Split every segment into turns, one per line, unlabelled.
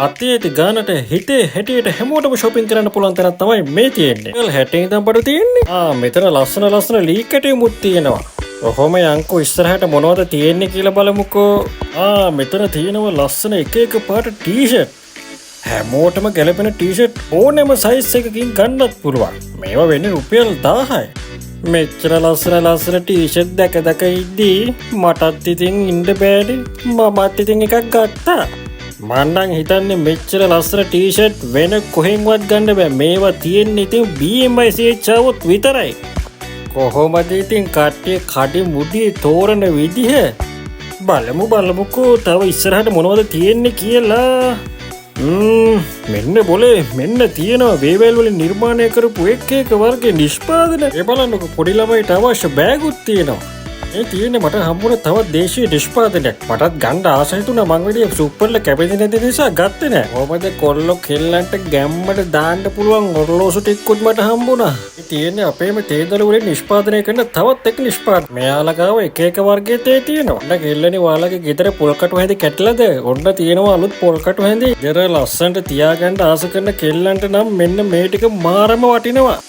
අතේ ඇති ගානට හිතේ හැටියට හැමෝටම ෂොපින් කරන්න පුළුවන් තැනක් තමයි මේ තියෙන්නේ. රුපියල් 60 ඉඳන් බඩු තියෙන්නේ. ආ, මෙතන ලස්සන ලස්සන ලී කැටයමුත් තියෙනවා. ඔහොම යංකෝ, ඉස්සරහට මොනවද තියෙන්නේ කියලා බලමුකෝ. ආ, මෙතන තියෙනවා ලස්සන එක එක පාට ටී-ෂර්ට්. හැමෝටම ගැලපෙන ටී-ෂර්ට් ඕනෑම සයිස් එකකින් ගන්නත් පුළුවන්. මේවා වෙන්නේ රුපියල් 1000යි. මෙච්චර ලස්සන ලස්සන ටී-ෂර්ට් දැක දැක ඉද්දී මටත් ඉතින් ඉන්න බෑනේ. මමත් ඉතින් එකක් ගත්තා. මං නම් හිතන්නේ මෙච්චර ලස්සන ටී-ෂර්ට් වෙන කොහෙන්වත් ගන්න බෑ. මේවා තියෙන්නේ ඉතින් BMICH ආවොත් විතරයි. කොහොමද ඉතින් කට්ටිය කඩි මුඩි තෝරන විදිහ? බලමු බලමුකෝ තව ඉස්සරහට මොනවද තියෙන්නේ කියලා. මෙන්න බොලේ, මෙන්න තියෙනවා වේවැල් වලින් නිර්මාණය කරපු එක එක වර්ගයේ නිෂ්පාදන. ඒ බලන්නකෝ, පොඩි ළමයිට අවශ්‍ය බෑගුත් තියෙනවා. මේ තියෙන්නේ මට හම්බුණ තවත් දේශීය නිෂ්පාදනයක්. මටත් ගන්න ආස හිතුණා. මං වැඩි සුප්පර්ල කැමති නැති නිසා ගත්තේ නෑ. කොහොමද කොල්ලෝ කෙල්ලන්ට ගැම්මට දාන්න පුළුවන් ඔරලෝසු ටිකකුත් මට හම්බුණා. මේ තියෙන්නේ අපේම තේදළු වලින් නිෂ්පාදනය කරන තවත් එක නිෂ්පාදන. මෙයාලා ගාව එක එක වර්ගයේ තේ තියෙනවා. ඔන්න කෙල්ලනේ, ඔයාලගේ ගෙදර පොල් කටු හැඳි කැටලද? ඔන්න තියෙනවා අලුත් පොල් කටු හැඳි. ගෙදර ලස්සනට තියාගන්න ආස කරන කෙල්ලන්ට නම් මෙන්න මේ ටික මාරම වටිනවා.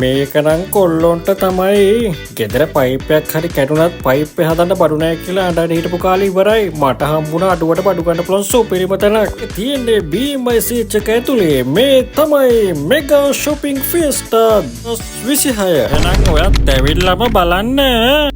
මේක නම් කොල්ලොන්ට තමයි. ගෙදර පයිප් එකක් හරි කැඩුනත් පයිප් එක හදන්න බඩු නෑ කියලා අඬන හිටපු කාලේ ඉවරයි. මට හම්බුණා අඩුවට බඩු ගන්න පුළුවන් සුපිරිම තැනක්. තියෙන්නේ BMICH එක ඇතුලේ. මේ තමයි මෙගා ෂොපින් ෆියස්ටා 26. එහෙනම් ඔයත් ඇවිල්ලාම බලන්න.